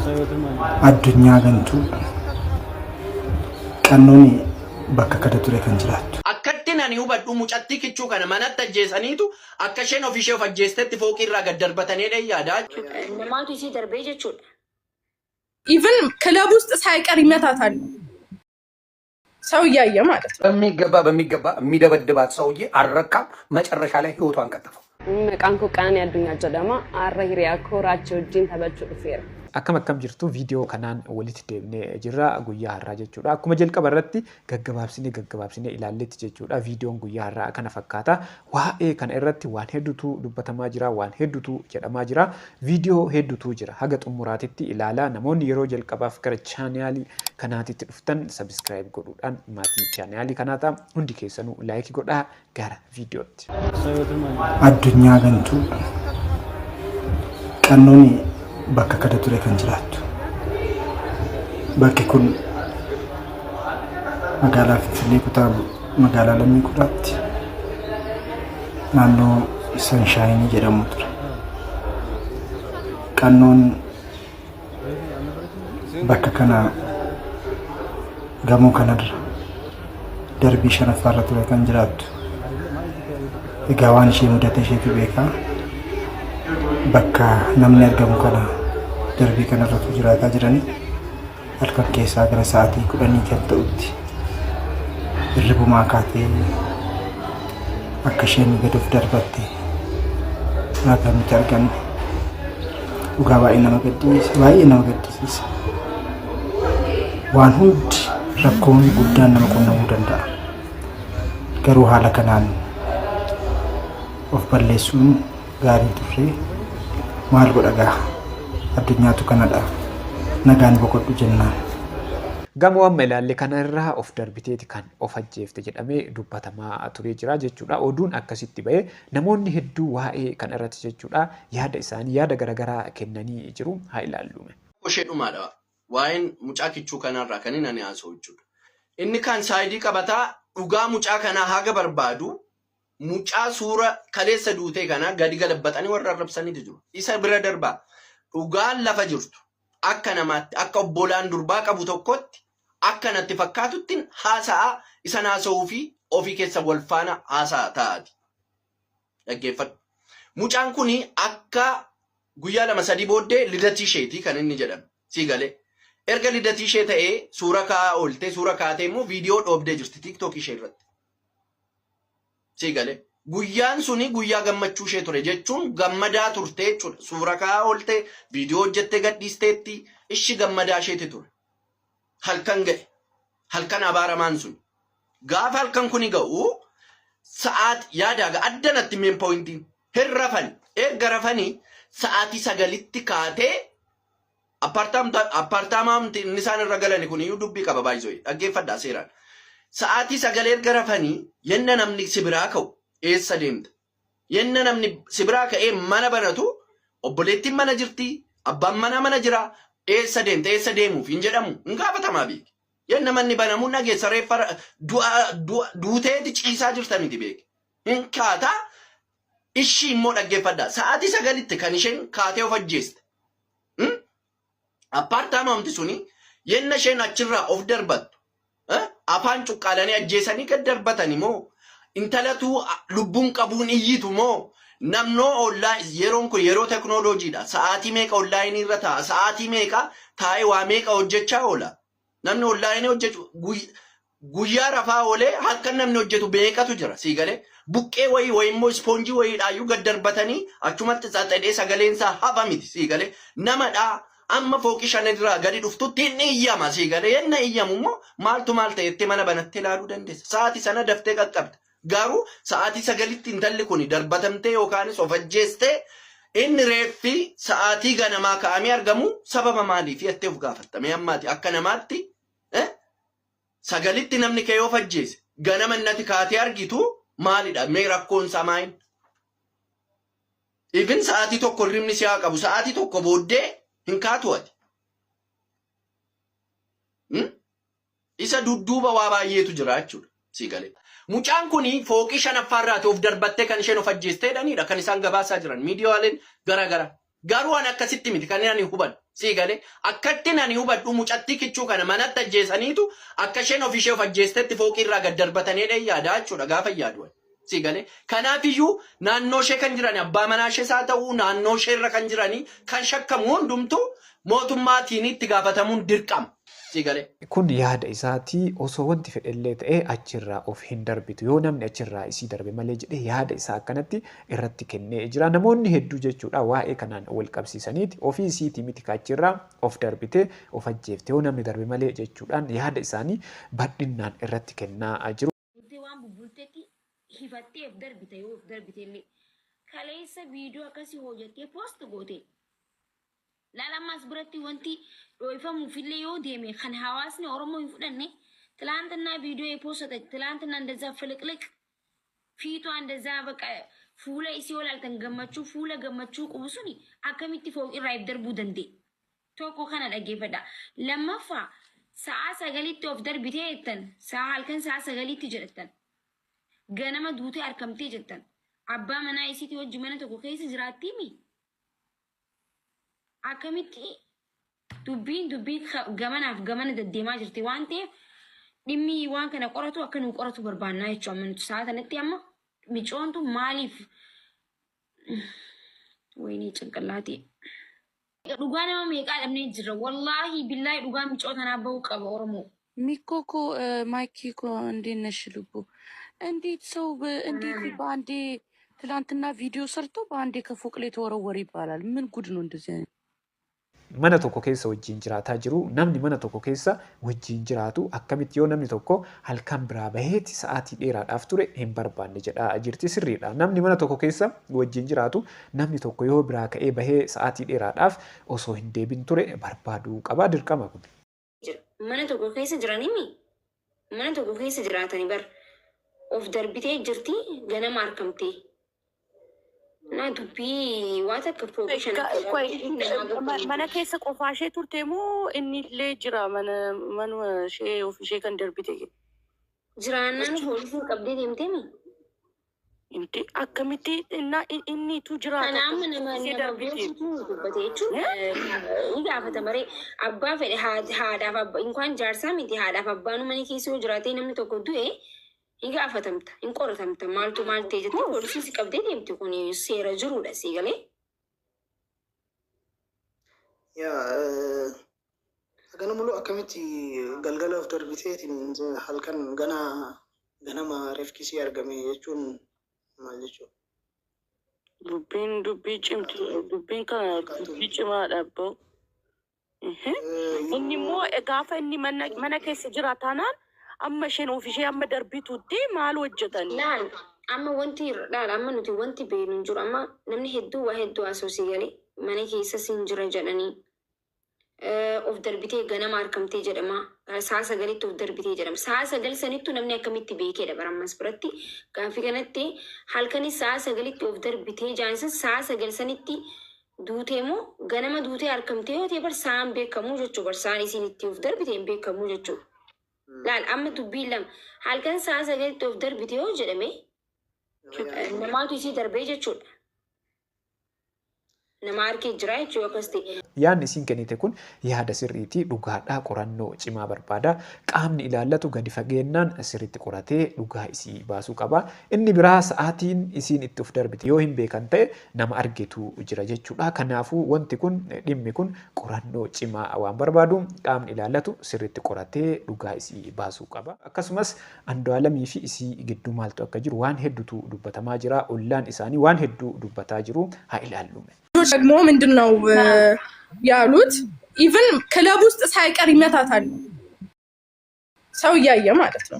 Addunyaa gantuu Qannoon bakka kada ture kan jiraattu. Akkattin ani hubadhu mucattii kichuu kana manatti ajjeesaniitu akka isheen ofiishee of ajjeestetti fooqii irraa gad darbatanii jedheen yaada. Namaatu isii darbee jechuudha. ኢቭን ክለብ ውስጥ ሳይቀር ይመታታል። ሰው እያየ ማለት ነው። በሚገባ በሚገባ የሚደበድባት ሰውዬ አልረካም። መጨረሻ ላይ ህይወቷን ቀጠፈው። Maqaan koo Qananii Addunyaa jedhama. Har'a hiriyaa koo Raachee wajjin taphachuu dhufeera. Akkam akkam jirtu viidiyoo kanaan walitti deebinee jirra guyyaa har'aa jechuudha. Akkuma jalqaba irratti gaggabaabsinee gaggabaabsinee ilaalletti jechuudha. Viidiyoon guyyaa har'aa kana fakkaata. Waa'ee kana irratti waan hedduutu dubbatamaa jira, waan hedduutu jedhamaa jira. Viidiyoo hedduutu jira. Haga xumuraatitti ilaalaa. Namoonni yeroo jalqabaaf gara chaanaalii kanaatitti dhuftan sabiskiraayib godhuudhaan maatii chaanaalii kanaa ta'a. Hundi keessanuu laayikii godhaa gara viidiyootti. Addunyaa gantuu Qannoon bakka kada ture kan jiraattu. Bakki kun magaalaa Finfinnee kutaa magaalaa Lammii Kuraatti naannoo Sanshaayinii jedhamu ture. Qannoon bakka kana gamoo kanarra darbii shanaffaarra ture kan jiraattu. Egaa waan ishee mudate isheetu beeka. Bakka namni argamu kana darbii kanarratu jiraataa jiranii halkan keessaa gara sa'aatii 10 kan ta'utti hirribumaa kaatee akka isheen gad of darbatte ragaa nuti arganne. Dhugaa baay'ee nama gaddisiisa. Baay'ee nama gaddisiisa. Waan hundi rakkoon guddaan nama qunnamuu danda'a. Garuu haala kanaan of balleessuun gaarii turre maal godha gaa addunyaatu kanadha nagaan boqodhu jennaan. Gamoo amma ilaalle kana irraa of darbiteeti kan of ajjeefte jedhamee dubbatamaa turee jira jechuudha. Oduun akkasitti ba'e namoonni hedduu waa'ee kana irratti jechuudha yaada isaanii yaada garaagaraa kennanii jiru. Haa ilaallume. Ishee dhumaadha. Waa'een mucaa kichuu kanarraa kan inni ani haasa'u jechuudha. Inni kan saayidii qabataa dhugaa mucaa kanaa haga barbaadu mucaa suura kaleessa duutee kanaa gadi galabbaxanii warra arrabsaniitu jiru. Isa bira darbaa. Dhugaan lafa jirtu akka namaatti akka obbolaan durbaa qabu tokkotti akka natti fakkaatutti haasa'aa isan haasa'uu fi ofii keessa wal faana haasa'a ta'aati. Dhaggeeffadhu. Mucaan kun akka guyyaa lama sadii booddee lidatii isheeti kan inni jedhame. Sii galee. Erga lidatii ishee ta'ee suura kaa'aa oolte suura kaatee immoo viidiyoo dhoobdee jirti TikTok ishee irratti. Sii galee. Guyyaan suni guyyaa gammachuu ishee ture jechuun gammadaa turte jechuudha. Suura kaa'aa oolte viidiyoo hojjettee gadhiisteetti ishi gammadaa isheeti ture. Halkan ga'e. Halkan abaaramaan sun. Gaafa halkan kuni ga'u sa'aat yaadaa ga addanatti meen pooyintiin hin rafani. Erga rafanii sa'aatii 9tti kaatee appaartaamaamti inni isaan irra galani kun iyyuu dubbii qaba baay'isoo dhaggeeffadhaa seeraan. Sa'aatii 9 erga rafanii yenna namni si biraa ka'u eessa deemta? Yenna namni si biraa ka'ee mana banatu obboleettiin mana jirti, abbaan manaa mana jira, eessa deemta eessa deemuuf hin jedhamu hin gaafatamaa beeki. Yenna manni banamu dhageessa reeffa du'a du'a duuteeti ciisaa jirta miti beeki. Hin kaataa ishii immoo dhaggeeffadhaa. Sa'aatii 9tti kan isheen kaatee of ajjeeste. Appaartaamaamti suni yenna isheen achirraa of darbattu afaan cuqqaalanii ajjeesanii gad darbatani moo intalatuu lubbuun qabuun iyyitu moo namnoo ollaa yeroon kun yeroo teknooloojiidha. Sa'aatii meeqa onlaayinii irra taa'a sa'aatii meeqa taa'ee waa meeqa hojjechaa oola. Namni onlaayinii hojjetu guyyaa rafaa oolee halkan namni hojjetu meeqatu jira sii galee buqqee wayii wayii immoo ispoonjii wayiidhaayyuu gad darbatanii achumatti tsaxedhee sagaleen isaa hafa miti sii galee namadhaa amma fooqii shanirraa gadi dhuftutti hin iyyama sii galee yenna iyyamu immoo maaltu maal ta'e jettee mana banattee ilaaluu dandeessa sa'aatii sana daftee qaqqabda garuu sa'aatii 9tti intalli kun darbatamtee yookaanis of ajjeestee inni reeffi sa'aatii ganamaa ka'amee argamu sababa maaliif jettee of gaafatta mee ammaati akka namaatti 9tti namni kee yoo fajjeese ganama innati kaatee argitu maalidha mee rakkoon isaa maayin? Even sa'aatii 1 hirribni si haa qabu sa'aatii 1 booddee hin kaatu ati. Isa dudduuba waa baay'eetu jira jechuudha. Sii galee. Mucaan kun fooqii shanaffaarraati of darbattee kan isheen of ajjeestee jedhanidha kan isaan gabaasaa jiran miidiyaaleen garaagaraa. Garuu ani akkasitti miti kan ani hubadhu. Sii galee akkatti nani hubadhu mucattii kichuu kana manatti ajjeesaniitu akka isheen ofishee of ajjeestetti fooqii irraa gad darbatanii dhee yaadaa jechuudha gaafa yaadu. Sii galee kanaafiyyuu naannoo ishee kan jiran abbaa manaa ishees haa ta'u naannoo ishee irra kan jiranii kan shakkamu hundumtuu mootummaatiin itti gaafatamuun dirqama. Sii galee. Kun yaada isaati. Osoo wanti fedhellee ta'ee achirraa of hin darbitu. Yoo namni achirraa isii darbe malee jedhee yaada isaa akkanatti irratti kennee jira. Namoonni hedduu jechuudha waa'ee kanaan wal qabsiisaniiti ofii isiitii miti ka achirraa of darbitee of ajjeefte yoo namni darbe malee jechuudhaan yaada isaanii bal'innaan irratti kennaa jiru. Bultee waan bubbultetti hifattee of darbite yoo of darbite illee kaleessa viidiyoo akkasii hojjattee post goote. Laala ammaas biratti wanti dhooyfamuufillee yoo deeme kan hawaasni Oromoo hin fudhanne ትላንትና ቪዲዮ የፖሰተች ትላንትና እንደዛ ፍልቅልቅ ፊቷ እንደዛ በቃ fuula isii yoo ilaaltan gammachuu fuula gammachuu qabu suni akkamitti fooqirraa if darbuu danda'e? Tokko kana dhaggeeffadha. Lammaffaa sa'a 9tti of darbitee jettan sa'a halkan sa'a 9tti jedhattan. Ganama duutee arkamtee jettan. Abbaa manaa isiitii wajji mana tokko keessa jiraattiimi? Akkamitti dubbiin dubbiin gamanaaf gamana deddeemaa jirti waan ta'eef dhimmi waan kana qoratu akka nu qoratu barbaannaa jechuudha. Amma nuti sa'a kanatti amma micoontu maaliif wayinii cinqillaatii. Dhugaa nama meeqaa dhabnee jirra. Wallaahi billaahi dhugaa micoo tanaa bahuu qaba Oromoo. ሚኮ እኮ ማይኪ እኮ እንዴት ነሽ ልቡ? እንዴት ሰው እንዴት በአንዴ ትላንትና ቪዲዮ ሰርቶ በአንዴ ከፎቅ ላይ ተወረወረ ይባላል? ምን ጉድ ነው እንደዚህ አይነት? Mana tokko keessa wajjin jiraataa jiru. Namni mana tokko keessa wajjin jiraatu akkamitti yoo namni tokko halkan biraa baheeti sa'aatii dheeraadhaaf ture hin barbaanne jedhaa jirti sirriidha. Namni mana tokko keessa wajjin jiraatu namni tokko yoo biraa ka'ee bahee sa'aatii dheeraadhaaf osoo hin deebin ture barbaaduu qaba dirqama kun. Mana tokko keessa jiranimi mana tokko keessa jiraatanii bar of darbitee jirti ganama argamtee. Na dubbii waa takka fooqii shan ቆይ mana keessa qofaa ishee turte moo inni illee jira mana manuma ishee of ishee kan darbite? Jiraannaan poolisiin qabdee deemteemi. እንዴ akkamitti innitu jiraata Kana amma nama ishee nama darbite? beekutu dubbate jechuun ni gaafata maree abbaa fedhe haadhaaf abbaa inkaan jaarsaa miti haadhaaf abbaan mana keessa yoo jiraate namni tokko du'e hin gaafatamta hin qoratamta maaltu maal ta'e jettee poolisiin si qabdee deemti kun seera jirudha si galee. Yaa hagana mulu akkamitti galgala of darbiteetiin halkan gana ganama reefkisii argame jechuun maal jechuudha? Dubbiin dubbii cimtu dubbiin kana dubbii cimaadha abboo. Inni immoo gaafa inni mana keessa jira taanaan amma isheen of ishee amma darbitutti maal hojjetani? Laal amma wanti laal amma nuti wanti beeknu hin jiru amma namni hedduu waa hedduu haasa'u si galee mana keessa siin jira jedhanii of darbitee ganama argamtee jedhama. Sa'a 9tti of darbitee jedhama. Sa'a 9 sanittu namni akkamitti beekedha bara ammas biratti gaaffii kanatti halkanis sa'a 9tti of darbitee jaansa sa'a 9 sanitti duutee moo ganama duutee argamtee yoo ta'e bar sa'aan beekamuu jechuu bar sa'aan isiin itti of darbitee hin beekamuu jechuudha. Laal amma dubbiin lama halkan sa'a 9tti of darbitee yoo jedhame namaatu isii darbee jechuudha. Nama harkee jira jechuudha akkas ta'e. Yaadni isiin kennite kun yaada sirriitii dhugaadhaa qorannoo cimaa barbaada. Qaamni ilaallatu gadi fageennaan sirriitti qoratee dhugaa isii baasuu qaba. Inni biraa sa'aatiin isiin itti of darbite yoo hin beekan ta'e nama argetu jira jechuudha. Kanaafuu wanti kun dhimmi kun qorannoo cimaa waan barbaadu qaamni ilaallatu sirriitti qoratee dhugaa isii baasuu qaba. Akkasumas Andu'aalamii fi isii gidduu maaltu akka jiru waan hedduutu dubbatamaa jira. Ollaan isaanii waan hedduu dubbataa jiru haa ilaallume. ደግሞ ምንድን ነው ያሉት? Even ክለብ ውስጥ ሳይቀር ይመታታል፣ ሰው እያየ ማለት ነው።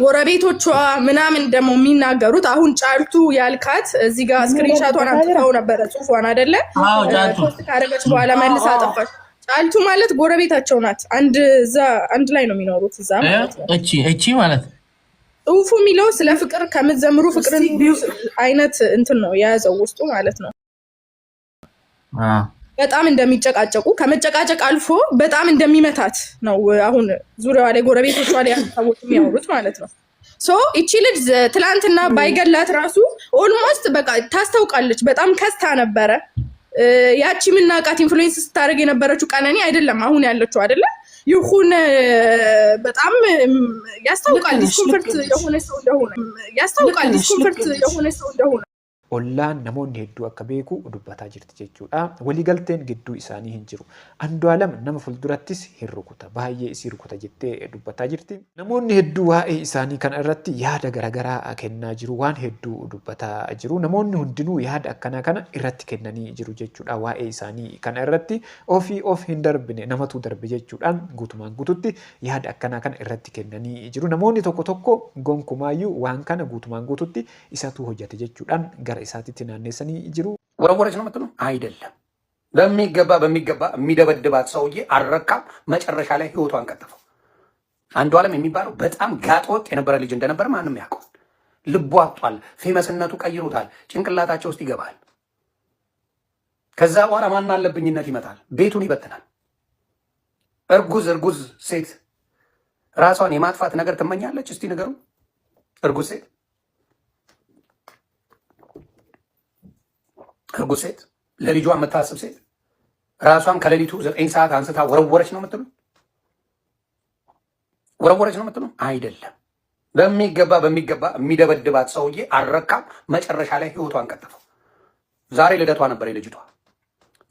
ጎረቤቶቿ ምናምን ደግሞ የሚናገሩት አሁን ጫልቱ ያልካት እዚህ ጋር screenshot ቷን አምጥተው ነበረ ጽሁፏን አይደለ? Post ካደረገች በኋላ መልሳ አጠፋች። ጫልቱ ማለት ጎረቤታቸው ናት። አንድ እዛ አንድ ላይ ነው የሚኖሩት እዛ ማለት ነው። እቺ እቺ ማለት ጽሁፉ የሚለው ስለ ፍቅር ከምትዘምሩ ፍቅርን አይነት እንትን ነው የያዘው ውስጡ ማለት ነው። በጣም እንደሚጨቃጨቁ ከመጨቃጨቅ አልፎ በጣም እንደሚመታት ነው አሁን ዙሪያዋ ላይ ጎረቤቶቿ ላይ ያሉ ሰዎች የሚያወሩት ማለት ነው። So ይቺ ልጅ ትላንትና ባይገላት ራሱ almost በቃ ታስታውቃለች። በጣም ከስታ ነበረ። ያቺ የምናውቃት influence ስታደርግ የነበረችው ቀነኒ አይደለም አሁን ያለችው አይደለ? ይሁን በጣም ያስታውቃል፣ discomfort የሆነ ሰው እንደሆነ ያስታውቃል፣ discomfort የሆነ ሰው እንደሆነ። Ollaan namoonni hedduu akka beeku dubbataa jirti jechuudha. Waliigalteen gidduu isaanii hin jiru. Andu'aalam nama fuuldurattis hin rukuta. Baay'ee isii rukuta jettee dubbataa jirti. Namoonni hedduu waa'ee isaanii kana irratti yaada garaagaraa kennaa jiru. Waan hedduu dubbataa jiru. Namoonni hundinuu yaada akkanaa kana irratti kennanii jiru jechuudha. Waa'ee isaanii kana irratti ofii of hin darbine, namatu darbe jechuudhaan guutumaan guututti yaada akkanaa kana irratti kennanii jiru. Namoonni tokko tokko gonkumaayyuu waan kana guutumaan guututti isatu hojjete jechuudhaan gara isaatitti naanneessanii jiru. ወረወረች ነው የምትለው? አይደለም። በሚገባ በሚገባ የሚደበድባት ሰውዬ አልረካም። መጨረሻ ላይ ህይወቷን ቀጠፈው። አንዱ ዓለም የሚባለው በጣም ጋጠወጥ የነበረ ልጅ እንደነበረ ማንም ያውቀዋል። ልቡ አብጧል። Famous ነቱ ቀይሮታል። ጭንቅላታቸው ውስጥ ይገባል። ከዛ በኋላ ማን አለብኝነት ይመጣል። ቤቱን ይበትናል። እርጉዝ እርጉዝ ሴት ራሷን የማጥፋት ነገር ትመኛለች? እስቲ ንገሩ። እርጉዝ ሴት፣ እርጉዝ ሴት፣ ለልጇ የምታስብ ሴት ራሷን ከሌሊቱ 9 ሰዓት አንስታ ወረወረች ነው የምትሉ? ወረወረች ነው የምትሉ? አይደለም። በሚገባ በሚገባ የሚደበድባት ሰውዬ አልረካም። መጨረሻ ላይ ህይወቷን ቀጠፈው። ዛሬ ልደቷ ነበር የልጅቷ።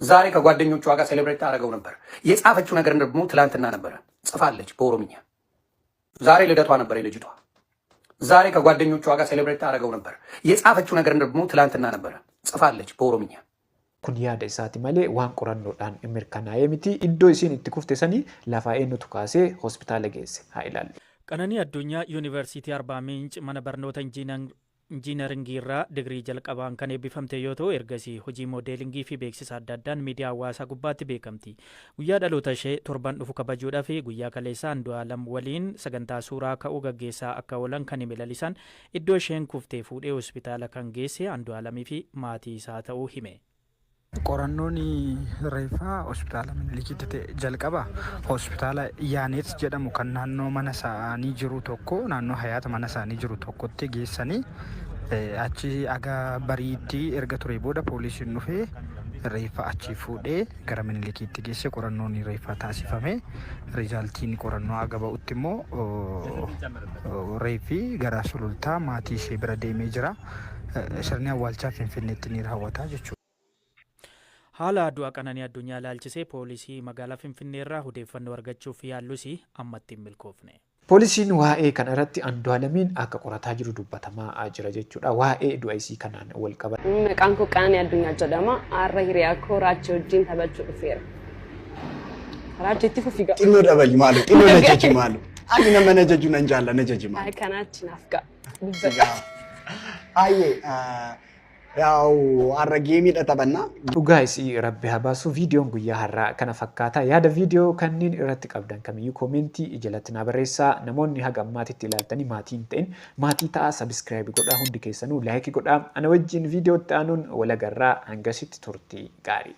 ዛሬ ከጓደኞቿ ጋር celebrate ታደርገው ነበር። የጻፈችው ነገር ደግሞ ትላንትና ነበረ። ጽፋለች በኦሮምኛ። ዛሬ ልደቷ ነበር የልጅቷ። ዛሬ ከጓደኞቿ ጋር celebrate ታደርገው ነበር። የጻፈችው ነገር ደግሞ ትላንትና ነበረ። ጽፋለች በኦሮምኛ። Kun yaada isaati malee waan qorannoodhaan mirkanaa'ee miti. Iddoo isiin itti kufte sanii lafaa eenyutu kaasee hospitaala geesse haa ilaallu. Qananii Addunyaa Yuunivarsiitii Arbaa Miinc mana barnoota injiinaringii irraa digirii jalqabaan kan eebbifamte yoo ta'u, ergasii hojii moodeelingii fi beeksisa adda addaan miidiyaa hawaasaa gubbaatti beekamti. Guyyaa dhaloota ishee torban dhufu kabajuudhaaf guyyaa kaleessaa Andu'aalam waliin sagantaa suuraa ka'uu gaggeessaa akka oolan kan hime Lalisaan, iddoo isheen kuftee fuudhee hospitaala kan geesse Andu'aalamii fi maatii isaa ta'uu hime. Qorannoon reeffaa hospitaala Minilikiitti ta'e jalqaba hospitaala Yaanet jedhamu kan naannoo mana isaanii jiru tokko, naannoo Hayaata mana isaanii jiru tokkotti geessanii, achi aga bariitti erga ture booda poolisiin dhufee reeffa achi fuudhee gara Minilikiitti geesse. Qorannoon reeffaa taasifame, resultiin qorannoo aga ba'utti immoo reeffi gara Sulultaa maatii ishee bira deemee jira. Sirni awwaalchaa Finfinneetti ni raawwata jechuudha. Haala du'a Qananii Addunyaa ilaalchisee poolisii magaalaa Finfinnee irraa odeeffannoo argachuuf yaallus ammatti hin milkoofne. Poolisiin waa'ee kana irratti Andu'aalamiin akka qorataa jiru dubbatamaa jira jechuudha. Waa'ee du'a isii kanaan wal qabata. Maqaan koo Qananii Addunyaa jedhama. Har'a hiriyaa koo Raachee wajjin taphachuu dhufeera. Raachee, itti fufi ga'a. Xinnoo dabali maalu, xinnoo na jaji maalu. Ani nama na jaju nan jaalla, na jaji maalu. Kanaachi naaf ga'a. Dubbadha. Hayyee, yaa'u har'a gameiidha taphannaa. Dhugaa isii rabbi haa baasu. Viidiyoon guyyaa har'aa kana fakkaata. Yaada viidiyoo kanneen irratti qabdan kamiyyuu commentii jalatti naa barreessaa. Namoonni haga ammaatitti ilaaltanii maatii hin ta'in maatii ta'aa, subscribe godhaa, hundi keessanuu like godhaa. Ana wajjin viidiyoo itti aanuun wal agarraa, hangasitti turtii gaarii.